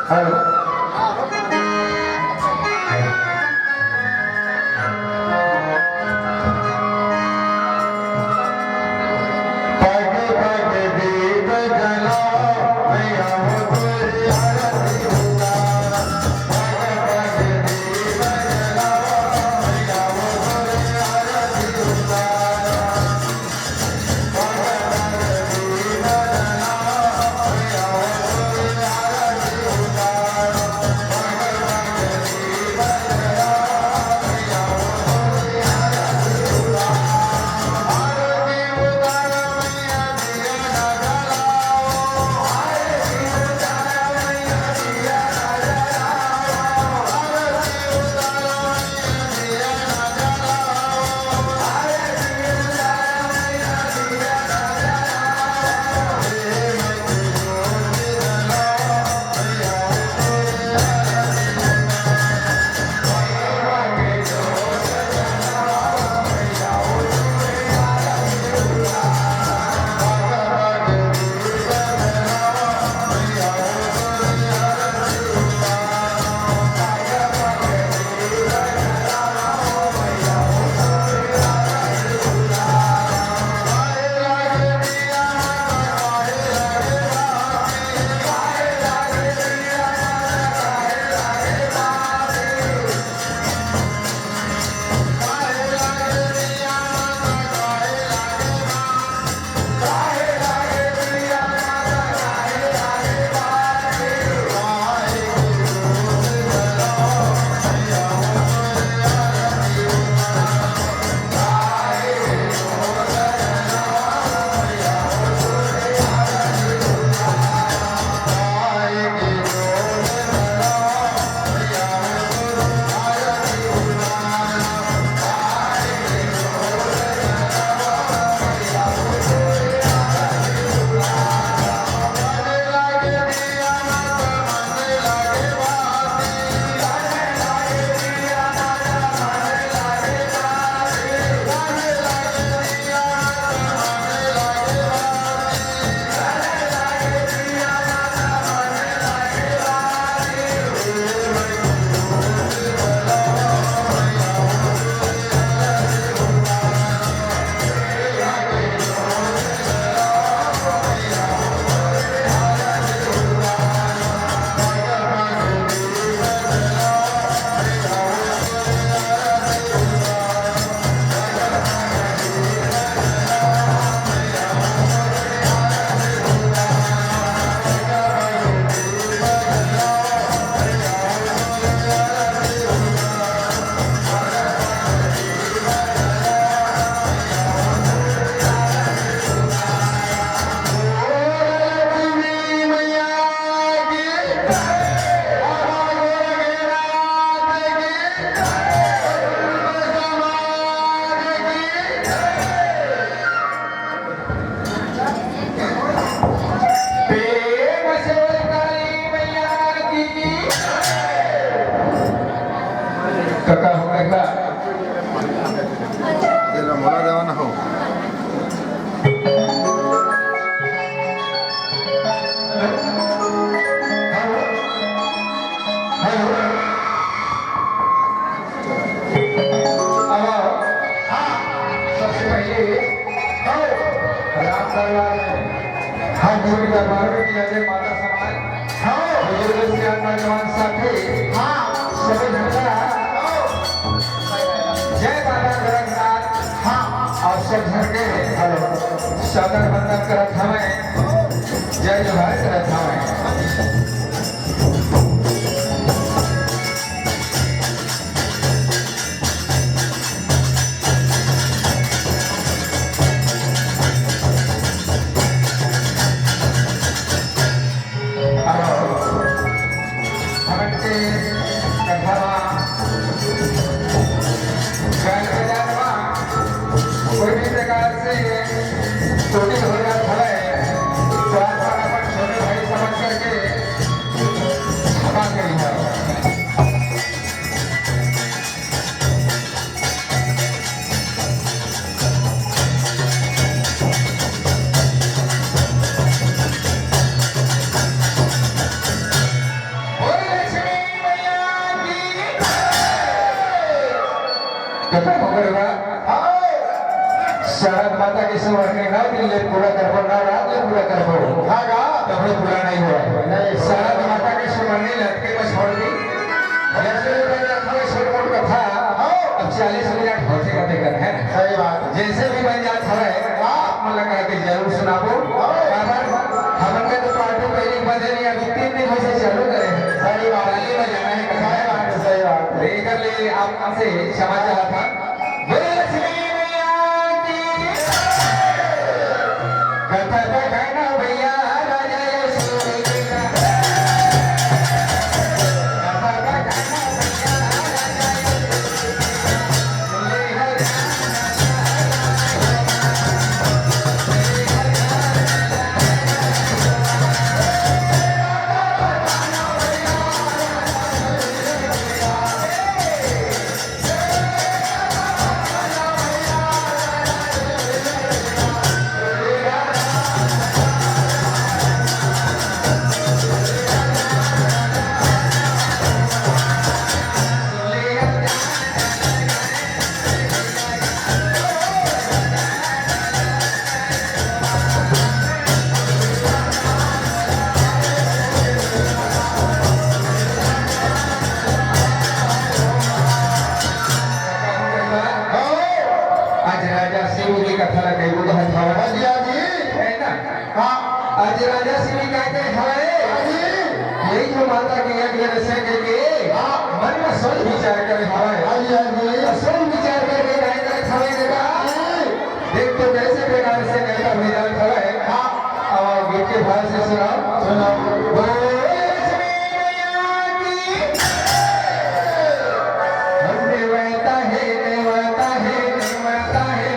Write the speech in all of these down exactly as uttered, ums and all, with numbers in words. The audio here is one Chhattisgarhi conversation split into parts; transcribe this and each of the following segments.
हेलो। प्रेम से बोल काली मैया की। कका हो, कका। तेरा मोला देवा ना हो। हेलो। हेलो। अब, हाँ, सबसे पहले, आओ, राम दरबार में हाथ जोड़ के दरबार में किया जाए, माता समाज, हाँ, बुजुर्ग से नौजवान साथी, हाँ, सभी झंडा, आओ, जय बाबा गोरखनाथ, हाँ, और सब झंडे, हेलो, सदर बंदन करत हमें, जय जोहार करत हमें। कथा म गाय बजाए म कोई भी प्रकार से त्रुटि हो जात हवय, तो आप मन अपन छोटे भाई समझ करके क्षमा करिहा। बोल लक्ष्मी मैया की। कथा हो गए बा। हाँ। शरद माता के सुमरनी नौ दिन ले पूरा करबो, नौ रात ले पूरा करबो। हाँ गा। तब ले पूरा नहीं हुआ। नहीं। शरद माता के सुमरनी लटके में छोड़ दी। जैसे भी बन रहा था, छोट मोट कथा। हाँ। अब चालीस मिनट होते का देखा है। सही बात। जैसे भी बन जात हवय, आप मन ला कहा के जरूर सुनाबो। हाँ। काबर हमन के तो पार्टी पहले बजे नहीं, अभी तीन दिन से चालू करे हैं। सही बात। ताली बजाना है, कहा है। सही बात, सही बात। तो एकर ले आप मन से क्षमा चाहत हन। बोले लक्ष्मी मैया की। कथा पठाना भैया, राजा यशोदा। कथा पठाना भैया, राजा यशोदा। आज राजा शिव के कथा ला कहिबो तो हथवा। हाँ जी, हाँ जी। है ना? हाँ। आज राजा शिव का कहे हवे। हाँ जी। यही जो माता के यज्ञ रचना करके हाँ। मन में सोच विचार करे हवे। हाँ जी, हाँ जी। और सोच विचार करके गाय करे हवे देखा। हाँ। देख तो कैसे प्रकार से नेवता भेजा हवे। हाँ। अब गीत के भाव से सुनाओ। सुनाओ। बोल लक्ष्मी मैया की। नेवता है, नेवता है, नेवता है,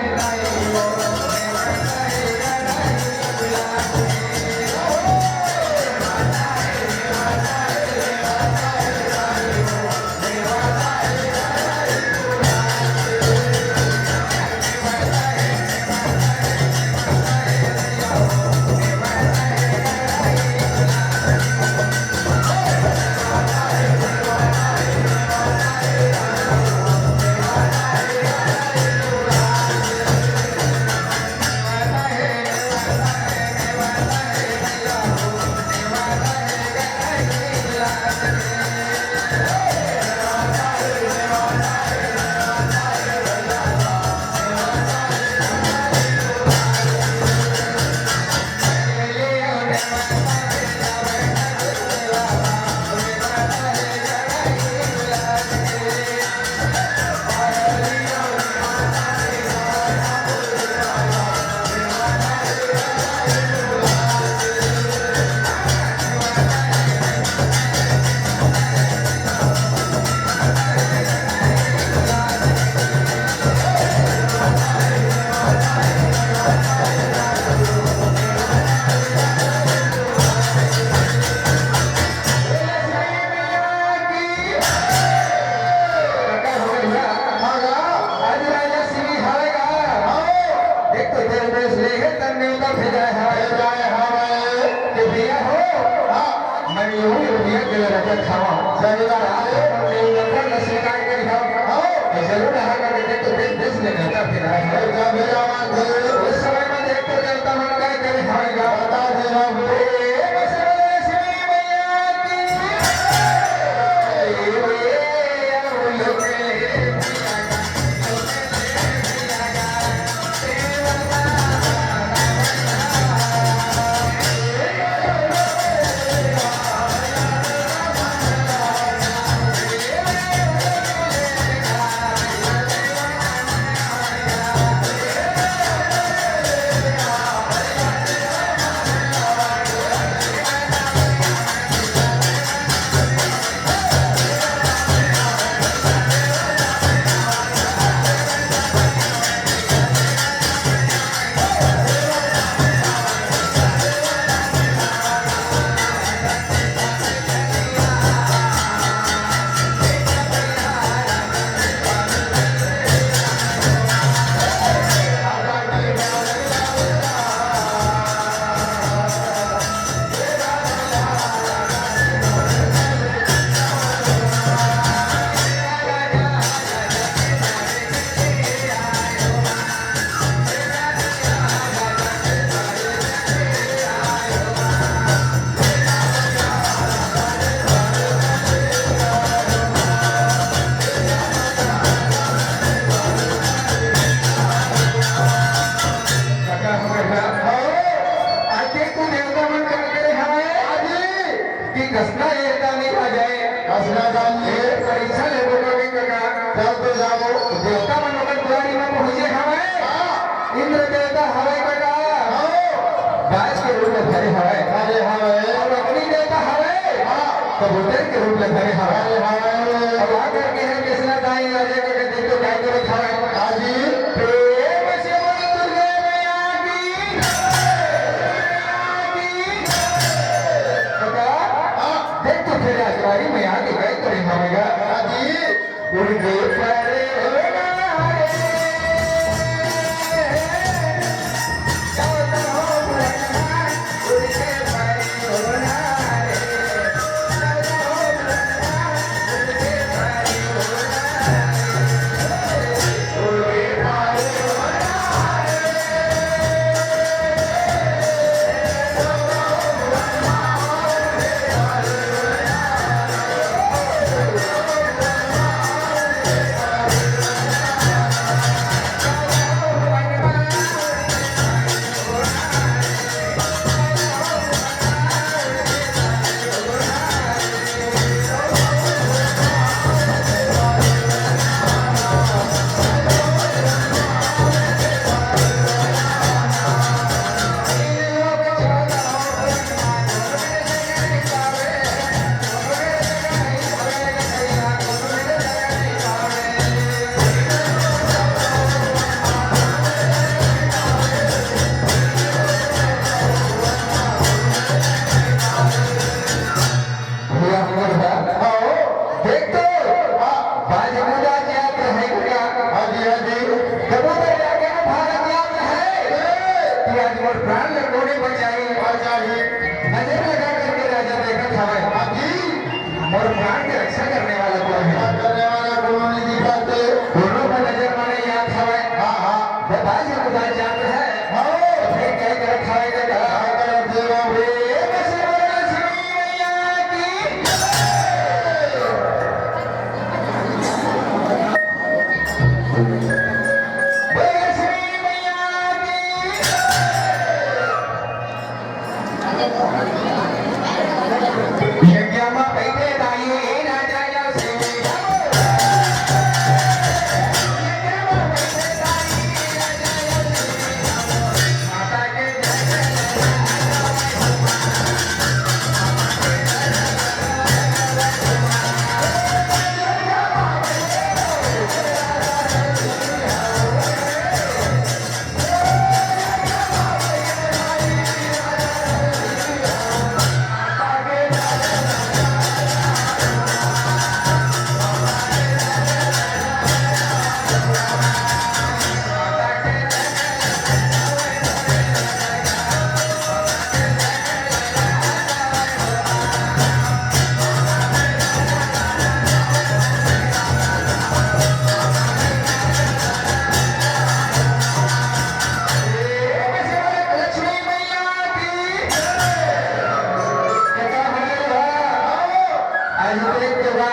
आज राजा श्री हवे गा। हाँ। एक तो देश देश ले हे तन नेवता भेजाए हवे। भेजाए हवे। कि भैया हो। हाँ। मैं यूं ही भैया के लिए रखा खावा। सही बात है। आज हम नेवता का स्वीकार करी हम। हाँ। तो जरूर रहा करके देख तो देश देश ले नेवता भेजाए हवे। भेजा, भेजा बात है। उस समय में देख तो देवता मन का करे हवे गा। बता दे रहा हूँ। ए, बस बोले श्री मैया की। ए, परीक्षा लेबो करके कका। चल तो जाबो। देवता मन ओकर दुआरी म पहुंचे हवय। हाँ। इंद्र देवता हवय कका। हाँ। बाज के रूप में धरे हवय। अरे हवय। अउ अग्नि देवता हवय। हाँ। कबूतर के रूप में धरे हवय। अरे हवय। अउ आकर के हे केसला दाई राजा कका, देख तो काय करत हवय। हाँ जी। प्रेम से बोल दुर्गा मैया की। कका, हाँ। देख तो फेर राजवारी में आके गए करे हमेगा। हाँ जी। उड़ के परे हो ना रे। उड़ के परे हो ना रे। भैया हमर बा। हाँ हो। देख तो। हाँ। बाज मुदा जात रहे भैया। हाँ जी, हाँ जी। कबूतर जाके ना भारत जात रहे। ए। कि आज मोर प्राण ल कोने बचाई। बचाई। नजर लगा करके राजा देखत हवय। हाँ जी। मोर प्राण के रक्षा करने वाला कौन है? रक्षा करने वाला कोनो नहीं दिखत। कोनो को नजर म नहीं आत हवय। हाँ, हाँ। बाज मुदा जात रहे। हाँ। तो फिर क्या करत हवय दादा? क्या करत हे बाबू? ए, बस बोलो लक्ष्मी मैया की। बोलो लक्ष्मी मैया की। यज्ञ म बइठे दाई राजा लक्ष्मी। लक्ष्मी मैया की। कका हमारे बा। आज देख के बा।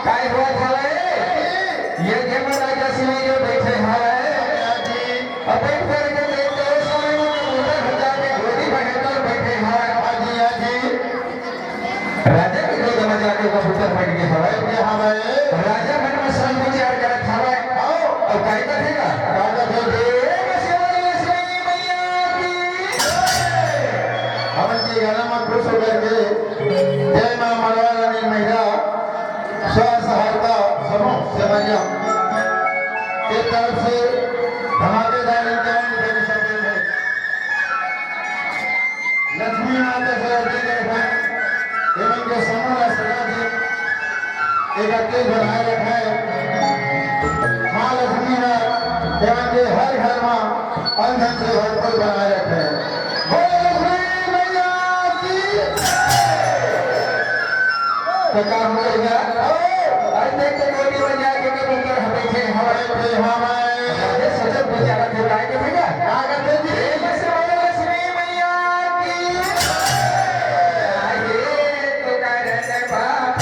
काय होत हवय? ये गेम राजा सिंह जो बैठे हवय। अब बैठ करके देखते हो, समय में कबूतर हो जाके गोदी में हेतल बैठे हवय। हाँ जी, हाँ जी। राजा के गोद म जाके कबूतर बैठ गे हवय। बैठ गे हवय। राजा मन म सब विचार करत हवय। हाँ। अउ काय कथे गा? का कथे? प्रेम से बोल लक्ष्मी मैया की। हमन के गाना म खुश होकर के जय माँ मड़वा रानी महिला स्व सहायता समूह सेमरिया के तरफ से धमाकेदार इक्यावन रुपए की शॉपिंग है। लक्ष्मी माता से अर्जी करत हन, एमन के समूह ला सदा दिन इकतीस बनाए रखे। माँ लक्ष्मी ह एमन के हर घर मा अन धन से भरपूर बनाए रखे। बोलो लक्ष्मी मैया की। तो का हो गया? आज देख के गोदी में जाके के ऊपर हमें थे हमारे थे हमारे। अरे सचमुच विचारा थे काय के भैया? का करते जी? ए, बस बोलो लक्ष्मी मैया की। आगे तो कारण बाप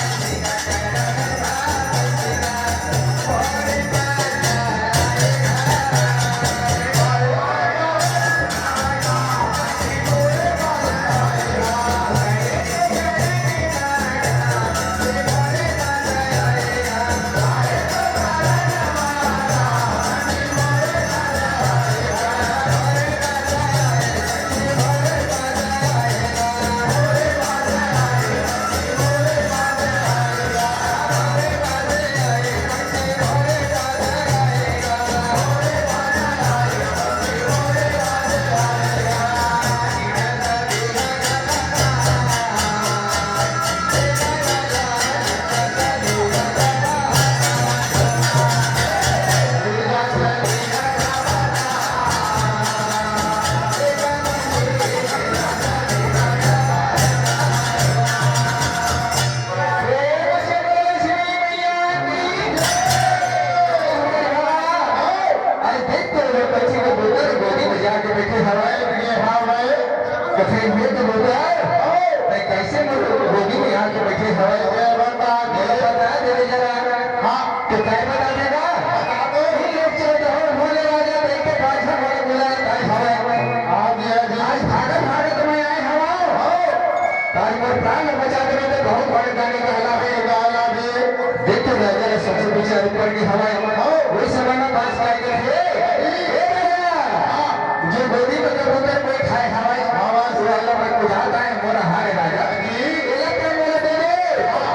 के हवय। हाँ। ओही समय म बांस पाए गे हे, ए राजा, हाँ। जो गोदी म कबूतर कोई खाए हवय, हाँ, हाँ। वो वाला मैं बुझात हे, मोर आहार हे राजा। जी। एला तैं मोला दे दे। हाँ।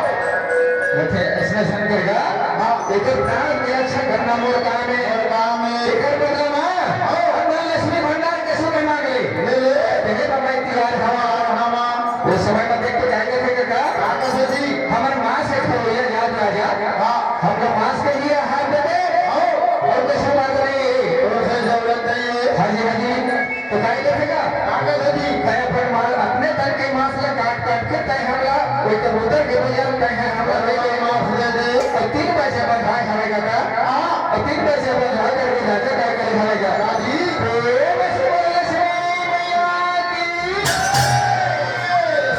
कथे, अइसने अइसने करके, हाँ। एकर प्राण के रक्षा करना मोर काम हे। मोर काम हे। एकर बदला म, हाँ। धन लक्ष्मी भंडार के सुख मांग ले। ले ले। तेरे बाबा तैयार हवा। हवा। वो समय म देख के जाएंगे थे काका। काका से जी। हमर मांस के खवैया जात राजा। हाँ। हमला मांस के ही आहार दे दे। हाँ। अउ कुछ बात नहीं हे। कुछ जरूरत नहीं हे। हाँ जी, हाँ जी। तो काय करथे का? का करथे जी? तैं अपन माल, अपने तन के मांस ला काट काट के तैं हमला, कोई कबूतर के भैया, तैं हमला दे दे। मांस दे दे। अउ तीन पैसे बंधाए हवे का? हाँ। अउ तीन पैसे बंधा करके राजा काय करे हवे का? हाँ जी। प्रेम से बोल लक्ष्मी मैया की।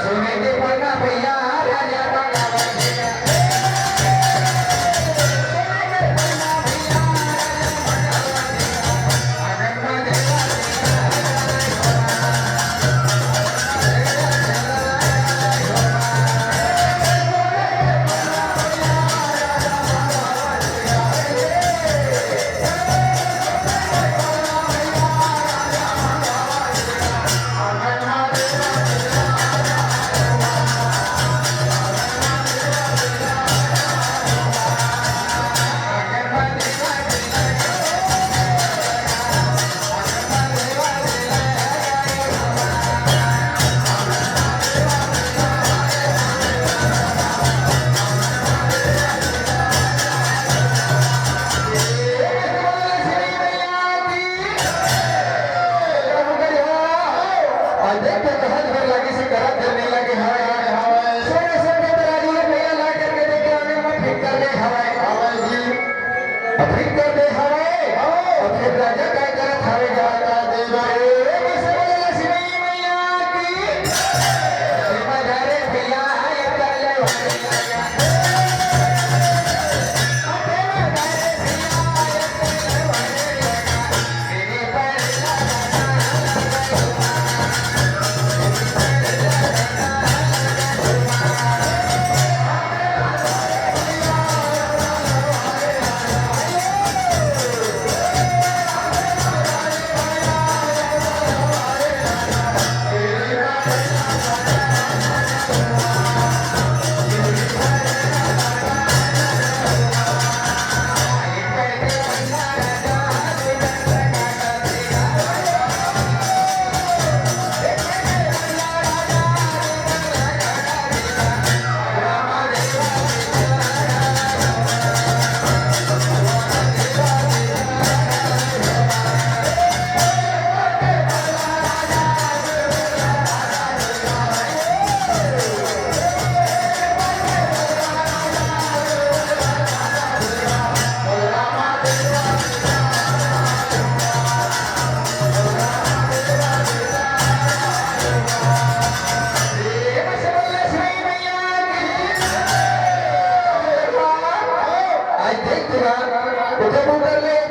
सुने के पन्ना भैया, राजा का गावा भैया। अउ देख के कहत भर लागे से करत भर नइ लागे हवय, हवय, हवय। सोने से के तराजू ले भैया ला करके देख के आंगन म फिट कर दे हवय। हवय जी। अब फिट कर दे हवय। अउ फिर राजा काय करत हवय गा? का देवा? ए, कैसे बोले लक्ष्मी मैया की? ए, बजा रे भैया, ये कर ले। आज देख तेरा, उधर उधर ले।